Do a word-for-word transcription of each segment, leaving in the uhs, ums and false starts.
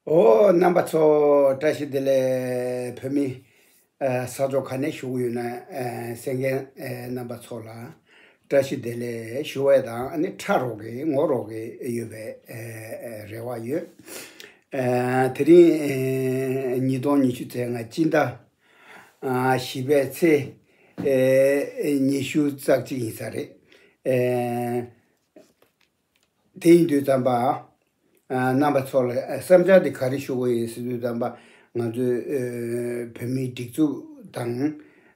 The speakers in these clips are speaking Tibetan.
ཨོ། རྣམ་པ་ཚོ་བཀྲ་ཤིས་བདེ་ལེགས། བོད་མི་ཨ་ས་ཕྱོགས་ག་ནས་བཞུགས་ཡོད་ན་ཨ་གསན་མཁན་ཨ་རྣམ་པ་ཚོ་ལ་བཀྲ་ཤིས་བདེ་ལེགས་ཞུ་བ་དང་ཨ་ནི་ཁྲ་རོག་གི་ངོ་རོག་གི་ཡོད་པའི་ཨ་རེ་བ་ཡོད། ཨ་དེ་རིང་ཨ་ཉིས་སྟོང་ཉི་ཤུ་རྩ་ལྔ་སྤྱི་ཟླ་ཨ་བཞི་པའི་ཚེས་ཨ་ཉི་ཤུ་རྩ་གཅིག་ཡིན་ས་རེད། ཨ་དེ་ཡིན་དུས་ཙམ་པ། ཨ་རྣམ་པ་ཚོ་ལ་ཨ་བསམ་འཆར་འདི་ག་རེ་ཞུ་དགོས་ཡིན་ཟེར་དུས་ཙམ་པ། ང་ཚོའི་ཨ་བོད་མིའི་སྒྲིག་འཛུགས་དང་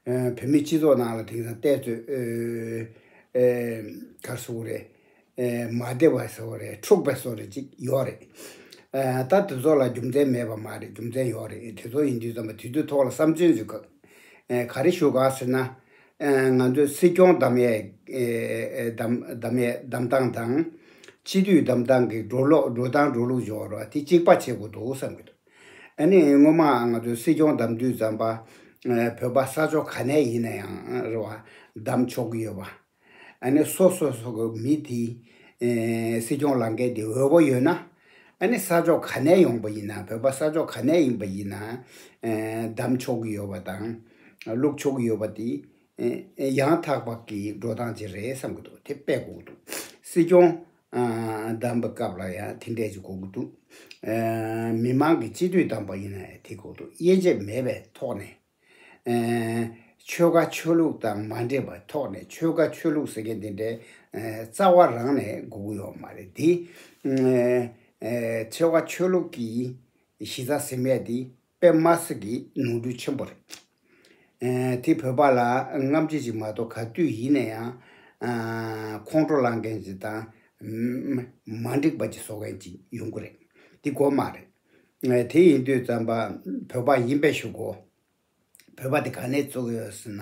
ཨ་བོད་མིའི་སྤྱི་ཚོགས་ནང་ལ་དེང་སང་བལྟས་ཚོད་ཨ་ཨ་ག་རེ་ཟེར་དགོས་རེད། ཨ་མ་བདེ་བ་ཟེར་དགོས་རེད། འཁྲུག་པའི་བཟོ་འདྲ་ཅིག་ཡོད་རེད། ཨ་ད་དེ་ཚོ་ལ་རྒྱུ་མཚན་མེད་པ་མ་རེད། རྒྱུ་མཚན་ཡོད་རེད། དེ་ཚོ་ཡིན་དུས་ཙམ་པ་དེ་ཚོའི་ཐོག་ལ་བསམ་ཚུལ་ཞིག་ག་ཨ་ག་རེ་ཞུ་ག་ཟེར་ན། ཨ་ང་ཚོའི་སྲིད་སྐྱོང་བདམས་ཡས་ཨ་ཨ་བདམས་བདམས་ཡས་བདམས་སྟངས་དང་། སྤྱི་འཐུས་བདམས་སྟངས་ཀྱི་འགྲོ་ལུགས་འགྲོ་སྟངས་འགྲོ་ལུགས་སྦྱོར་བ་དེ་གཅིག་པ་བྱེད་དགོས་འདུག་བསམ་གྱི་འདུག་ཨ་ནི་སྔོན་མ་ང་ཚོའི་སྲིད་སྐྱོང་བདམས་དུས་ཙམ་པ། ཨ་བོད་པ་ས་ཕྱོགས་ག་ནས་ཡིན་ན་ཡང་རེད་བ། བདམས་ཆོག་གི་ཡོད་པ། ཨ་ནི་སོ་སོ་སོ་གི་མི་དེ་ཨེ་སྲིད་སྐྱོང་ལངས་མཁན་དེ་འོས་པ་ཡོད་ན། ཨ་ནི་ས་ཕྱོགས་ག་ནས་ཡོང་པ་ཡིན་ན། བོད་པ་ས་ཕྱོགས་ག་ནས་ཡིན་པ་ཡིན་ན། ཨེ་བདམས་ཆོག་གི་ཡོད་པ་དང་། བླུག་ཆོག་གི་ཡོད་པ་དེ་ཨེ་ཡང་དག་པ་གི་འགྲོ་སྟངས་ཅིག་རེད་བསམ་གྱི་འདུག་དེ་སྤེལ་དགོས་ཀྱི་འདུག་སྲིད་སྐྱོང་ཨ་བདམས་པའི་སྐབས་ལ་ཡང་དེ་འདྲས་ཅིག་དགོས་ཀྱི་འདུག་ཨེ་མི་མང་གི་སྤྱི་འཐུས་བདམས་པ་ཡིན་ན་ཡང་དེ་དགོས་འདུག་དབྱེ་འབྱེད་མེད་པའི་ཐོག་ནས། ཨེ་ཆོལ་ཁ་ཆོས་ལུགས་དང་མ་འདྲེས་པའི་ཐོག་ནས། ཆོལ་ཁ་ཆོས་ལུགས་ཟེར་མཁན་དེ་འདྲའི་ཨེ་རྩ་བ་རང་ནས་དགོས་ཀྱི་ཡོད་མ་རེད། དེ་ཨེ་ཨེ་ཆོལ་ཁ་ཆོས་ལུགས་ཀྱི་གཞི་རྩ་ཟིན་པ་དེ་དཔེ་མ་སྲིད་ཀྱི་ནོར་འཁྲུལ་ཆེན་པོ་རེད། ཨེ་དེ་བོད་པ་ལ་རྔམ་བརྗིད་ཅིག་མ་གཏོགས། ག་དུས་ཡིན་ན་ཡང་ཨ་ཁོང་ཁྲོ་ལངས་མཁན་ཅིག་དང་མ་འགྲིག་པ་ཅིག་བཟོ་མཁན་ཅིག་ཡོང་གི་རེད། དེ་དགོས་མ་རེད། ཨེ་དེ་ཡིན་དུས་ཙམ་པ་བོད་པ་ཡིན་པའི་གཞུག་གུ། བོད་པ་དེ་ག་ནས་བཙུགས་ཡོད་ཟེར་ན།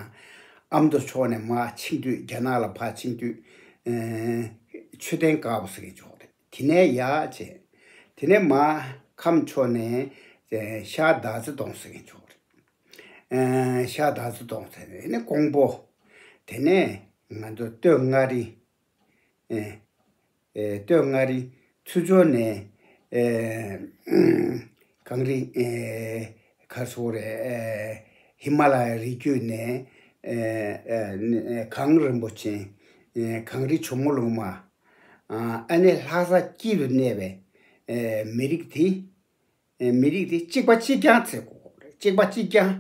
ཨ་མདོ་ཕྱོགས་ནས་མར་ཕྱིན་དུས། རྒྱ་ནག་ལ་ཕར་ཕྱིན་དུས། ཨེ་མཆོད་རྟེན་དཀར་པོ་ཟེར་མཁན་ཅིག་ཡོད་རེད། དེ་ནས་ཡར་བྱས། དེ་ནས་མར་ཁམས་ཕྱོགས་ནས་ཨེ་ཤར་དར་རྩེ་གདོང་ཟེར་མཁན་ཅིག་ཡོད་རེད། ཨེ་ཤར་དར་རྩེ་གདོང་ཟེར་ནས་ཀོང་པོ། དེ་ནས་ང་ཚོ་སྟོད་མངའ་རིས། ཨེ་ཨེ་སྟོད་མངའ་རིས། ཚུར་ཕྱོགས་ནས་ཨེ་གངས་རི། ཨེ་ག་རེ་ཟེར་དགོས་རེད། ཨེ་ཧི་མ་ལ་ཡའི་རི་རྒྱུད་ནས། ཨེ་ཨེ་གངས་རིན་པོ་ཆེ། ཨེ་གངས་རི་ཇོ་མོ་ལུང་མ། ཨ་ཨ་ནི་ལྷ་ས་དཀྱིལ་དུ་གནས་པའི་ཨེ་མི་རིགས་དེ། ཨེ་མི་རིགས་དེ་གཅིག་པ་གཅིག་རྐྱང་བརྩི་དགོས་རེད། གཅིག་པ་གཅིག་རྐྱང་།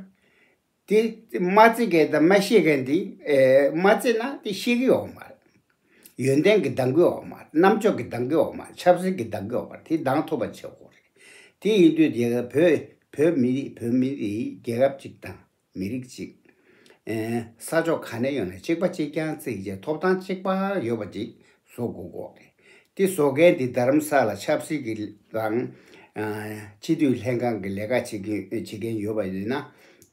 དེ་མ་བརྩི་མཁན་དང་མ་ཤེས་མཁན་དེ། ཨེ་མ་བརྩི་ན་དེ་ཤེས་ཀྱི་ཡོད་མ་རེད། ཡོན་ཏན་གྱིས་འདང་གི་ཡོད་མ་རེད། རྣམ་དཔྱོད་ཀྱིས་འདང་གི་ཡོད་མ་རེད། ཆབ་སྲིད་ཀྱིས་འདང་གི་ཡོད་མ་རེད། དེ་འདང་ཐུབ་པ་བྱེད་དགོས་རེད། དེ་ཡིན་དུས་དེ་བོད་བོད་མི་རིགས། བོད་མི་རིགས་རྒྱལ་ཁབ་ཅིག་དང་མི་རིགས་ཅིག་ཨེ་ས་ཕྱོགས་ག་ནས་ཡོང་ནས་གཅིག་པ་གཅིག་རྐྱང་བརྩིས་བྱས། ཐོབ་ཐང་གཅིག་པ་ཡོད་པ་ཅིག་བཟོ་དགོས་ཀྱི་ཡོད་རེད། དེ་བཟོ་མཁན་དེ་རྡ་རམ་ས་ལ་ཆབ་སྲིད་ཀྱི་དང་ཨ་སྤྱི་འཐུས་ལྷན་ཁང་གི་ལས་ཀ་བྱེད་མཁན་བྱེད་མཁན་ཡོད་པ་ཡིན་ན།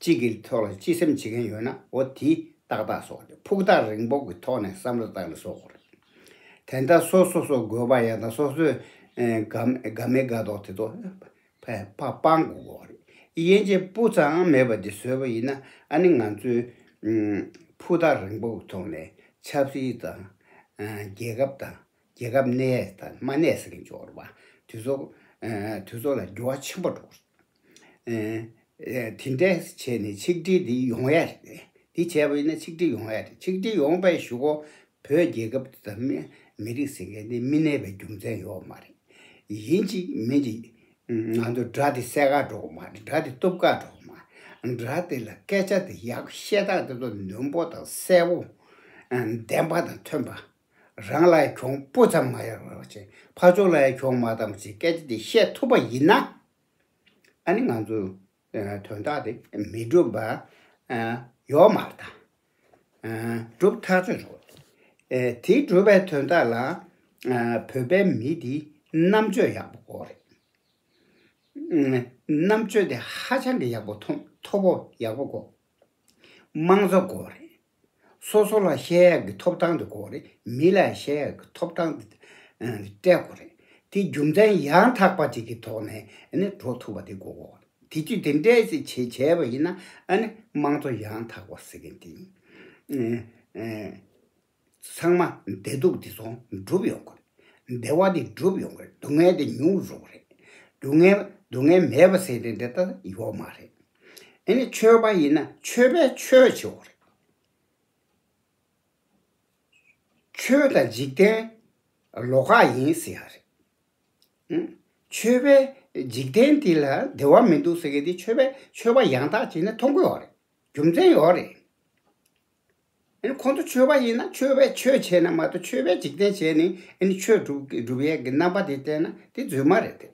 གཅིག་གི་ཐོག་ལ་སྤྱི་སེམས་བྱེད་མཁན་ཡོད་ན། འོ་དེ་ཏག་ཏག་བཟོ་དགོས་རེད། ཕུགས་ཐག་རིང་པོ་གི་ཐོག་ནས་བསམ་བློ་བཏང་ནས་བཟོ་དགོས་རེད། དེ་འདྲ་སོ་སོ་སོ་དགོས་པ་ཡང་དང་། སོ་སོའི་ཨེ་དགའ་དགའ་མི་དགའ་མདོག་དེ་ཚོ་ཕར་ཕར་སྤང་དགོས་ཀྱི་ཡོད་རེད། དབྱེ་འབྱེད་སྤུ་ཙམ་མེད་པ་འདི་བཟོས་པ་ཡིན་ན། ཨ་ནི་ང་ཚོའི་ཨུམ་ཕུགས་ཐག་རིང་པོ་གི་ཐོག་ནས་ཆབ་སྲིད་དང་། ཨ་རྒྱལ་ཁབ་དང་། རྒྱལ་ཁབ་གནས་དང་མ་གནས་ཟེར་མཁན་ཅིག་ཡོད་རེད་པ། དེ་ཚོ་ཨ་དེ་ཚོ་ལ་འགྱུར་བ་ཆེན་པོ་འགྲོ་གི་རེད། ཨ་ཨ་དེ་འདྲས་བྱས་ནས་ཆིག་སྒྲིལ་འདི་ཡོང་ཡ་རེད། འདི་བྱས་པ་ཡིན་ན་ཆིག་སྒྲིལ་ཡོང་ཡ་རེད། ཆིག་སྒྲིལ་ཡོང་པའི་གཞུག་གུ་བོད་རྒྱལ་ཁབ་དང་མི་མི་རིགས་ཟེར་མཁན་འདི་མི་གནས་པའི་རྒྱུ་མཚན་ཡོད་མ་རེད། ཡིན་གཅིག་མིན་གཅིག་ང་ཚོ་དགྲ་དེ་བསད་ག་འགྲོ་གི་མ་རེད། དགྲ་དེ་གཏུབ་ག་འགྲོ་གི་མ་རེད། དགྲ་དེ་ལ་སྐད་ཆ་དེ་ཡག་བཤད་སྟངས་དེ་ཚོ་ནན་པོ་དང་གསལ་པོ། ཨ་བདེན་པ་དང་མཐུན་པ། རང་ལ་ཡང་གྱོང་སྤུ་ཙམ་མ་ཡོང་བ་བྱས། ཕར་ཕྱོགས་ལ་ཡང་གྱོང་མ་བཏང་བ་བྱས། སྐད་ཆ་དེ་བཤད་ཐུབ་པ་ཡིན་ན། ཨ་ནི་ང་ཚོ་ཨ་དོན་དག་དེ་མི་འགྲུབ་པ་ཨ་ཡོད་མ་རེད་ད། ཨ་འགྲུབ་ཐག་ཆོད་རེད། ཨེ་དེ་འགྲུབ་པའི་དོན་དག་ལ་ཨ་བོད་པའི་མི་དེ་རྣམ་དཔྱོད་ཡག་པོ་དགོས་རེད། ཨ་རྣམ་དཔྱོད་དེ་ཧ་ཅང་གི་ཡག་པོ་མཐོ་མཐོ་པོ་ཡག་པོ་དགོས། དམངས་གཙོ་དགོས་རེད། སོ་སོ་ལ་བཤད་ཡག་གི་ཐོབ་ཐང་དེ་དགོས་རེད། མི་ལ་བཤད་ཡག་གི་ཐོབ་ཐང་དེ་ཨ་སྤྲད་དགོས་རེད། དེ་རྒྱུ་མཚན་ཡང་དག་པ་ཅིག་གི་ཐོག་ནས་ཨ་ནི་འགྲོ་ཐུབ་པ་དེ་དགོས་ཀྱི་ཡོད་རེད། དེ་དུས་དེ་འདྲས་ཅིག་བྱས་བྱས་པ་ཡིན་ན། ཨ་ནི་དམངས་གཙོ་ཡང་དག་པ་ཟེར་མཁན་དེ་ཨ་ཨ་ཚང་མ་བདེ་སྡུག་དེ་ཚོ་འགྲུབ་ཡོང་གི་རེད། བདེ་བ་དེ་འགྲུབ་ཡོང་གི་རེད། སྡུག་བསྔལ་དེ་ཉུང་རུ་འགྲོ་གི་རེད། སྡུག་བསྔལ་ སྡུག་བསྔལ་མེད་པ་ཟེར་དེ་འདྲ་ད་ཡོད་མ་རེད། ཨ་ནི་ཆོས་པ་ཡིན་ན་ཆོས་པས་ཆོས་བྱེད་དགོས་རེད། ཆོས་དང་འཇིག་རྟེན་ལོགས་ཀ་ཡིན་ཟེར་ཡ་རེད། ཨང་། ཆོས་པས་འཇིག་རྟེན་འདི་ལ་བདེ་བ་མི་འདུག་ཟེར་མཁན་དེ་ཆོས་པས་ཆོས་པ་ཡང་དག་བྱས་ན་མཐོང་གི་ཡོད་རེད། རྒྱུ་མཚན་ཡོད་རེད། ཨ་ནི་ཁོང་ཚོ་ཆོས་པ་ཡིན་ན་ཆོས་པས་ཆོས་བྱས་ན་མ་གཏོགས་ཆོས་པས་འཇིག་རྟེན་བྱས་ནས་ཨ་ནི་ཆོས་སྒྲུབ་སྒྲུབ་ཡས་ཀྱི་རྣམ་པ་དེ་བསྟན་ན་དེ་རྫུན་མ་རེད་དེ།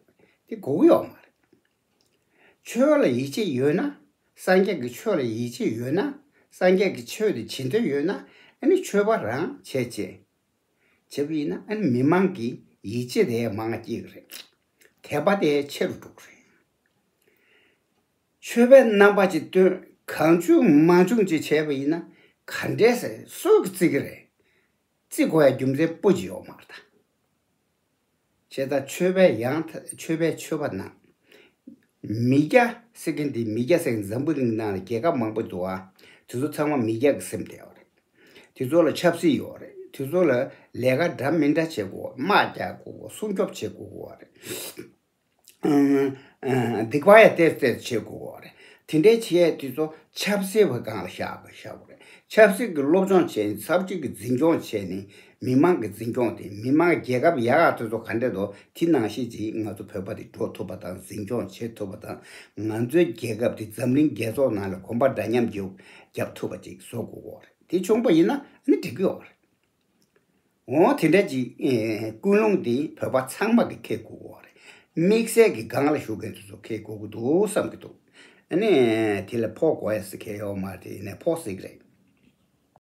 དེ་དགོས་ཀྱི་ཡོད་མ་རེད། ཆོས་ལ་ཡིད་ཆེས་ཡོད་ན། སངས་རྒྱས་ཀྱི་ཆོས་ལ་ཡིད་ཆེས་ཡོད་ན། སངས་རྒྱས་ཀྱི་ཆོས་དེ་བྱེད་འདོད་ཡོད་ན། ཨ་ནི་ཆོས་པ་རང་བྱས་བྱས། བྱས་པ་ཡིན་ན་ཨ་ནི་མི་མང་གི་ཡིད་ཆེས་དེ་མང་སྐྱེ་གི་རེད། དད་པ་དེ་ཆེ་རུ་འགྲོ་གི་རེད། ཆོས་པའི་རྣམ་པ་ཅིག་སྟོན། གང་བྱུང་མང་བྱུང་ཅིག་བྱས་པ་ཡིན་ན་ག་འདྲས་ཟེར་སུ་གིས་བརྩི་གི་རེད། བརྩི་དགོས་ཡ་རྒྱུ་མཚན་སྤུ་ཅིག་ཡོད་མ་རེད་ད། བྱས་ཙང་ཆོས་པས་ཡང་ད་ཆོས་པས་ཆོས་པ་གནང་། མི་སྐྱ་ཟེར་མཁན་དེ་མི་སྐྱ་ཟེར་མཁན་འཛམ་བུ་གླིང་ནང་ལ་རྒྱལ་ཁབ་མང་པོ་འདུག་ཨ། དེ་ཚོ་ཚང་མ་མི་སྐྱ་གི་སེམས་དེ་ཡོད་རེད། དེ་ཚོ་ལ་ཆབ་སྲིད་ཡོད་རེད། དེ་ཚོ་ལ་ལས་ཀ་འདྲ་མི་འདྲ་བྱེད་དགོས། དམག་རྒྱག་དགོས། སྲུང་སྐྱོབ་བྱེད་དགོས་ཀྱི་ཡོད་རེད། ཨང་། ཨང་། སྡིག་པ་ཡང་ཏོག་ཙམ་བྱེད་དགོས་ཀྱི་ཡོད་རེད། དེ་འདྲའི་བྱས་དུས་ཚོ་ཆབ་སྲིད་པ་སྒང་ལ་བཞག་བཞག་དགོས་རེད། ཆབ་སྲིད་ཀྱི་སློབ་སྦྱོང་བྱས་ནས་ཆབ་སྲིད་ཀྱི་འཛིན་སྐྱོང་བྱས་ནས་མི་མང་གི་འཛིན་སྐྱོང་དེ་མི་མང་རྒྱལ་ཁབ་ཡག་ཡག་དེ་ཚོ་ག་འདྲ་འདུག་དེ་ནང་བཞིན་ཅིག་ང་ཚོ་བོད་པ་དེ་འགྲོ་ཐུབ་པ་དང་འཛིན་སྐྱོང་བྱེད་ཐུབ་པ་དང་། ང་ཚོའི་རྒྱལ་ཁབ་དེ་འཛམ་གླིང་རྒྱལ་ཚོགས་ནང་ལ་གོམ་པ་འདྲ་མཉམ་རྒྱབ་རྒྱབ་ཐུབ་པ་ཅིག་བཟོ་དགོས་ཀྱི་ཡོད་རེད། དེ་བྱུང་པ་ཡིན་ན་ཨ་ནི་འགྲིག་གི་ཡོད་རེད། འོ་དེ་འདྲ་ཅིག་ཨེ། ཀུན་སློང་འདི་བོད་པ་ཚང་མ་གིས་འཁྱེར་དགོས་ཀྱི་ཡོད་རེད། དམིགས་བསལ་གྱི་སྒང་ལ་བཞུགས་མཁན་དེ་ཚོ་འཁྱེར་དགོས་ཀྱི་འདུག་བསམ་གྱི་འདུག་ཨ་ནི་དེ་ལ་ཕོག་དགོས་ཡ་ཟེར་མཁན་ཡོད་མ་རེད། ཡིན་ནའི་ཕོག་སྲིད་ཀྱི་རེད།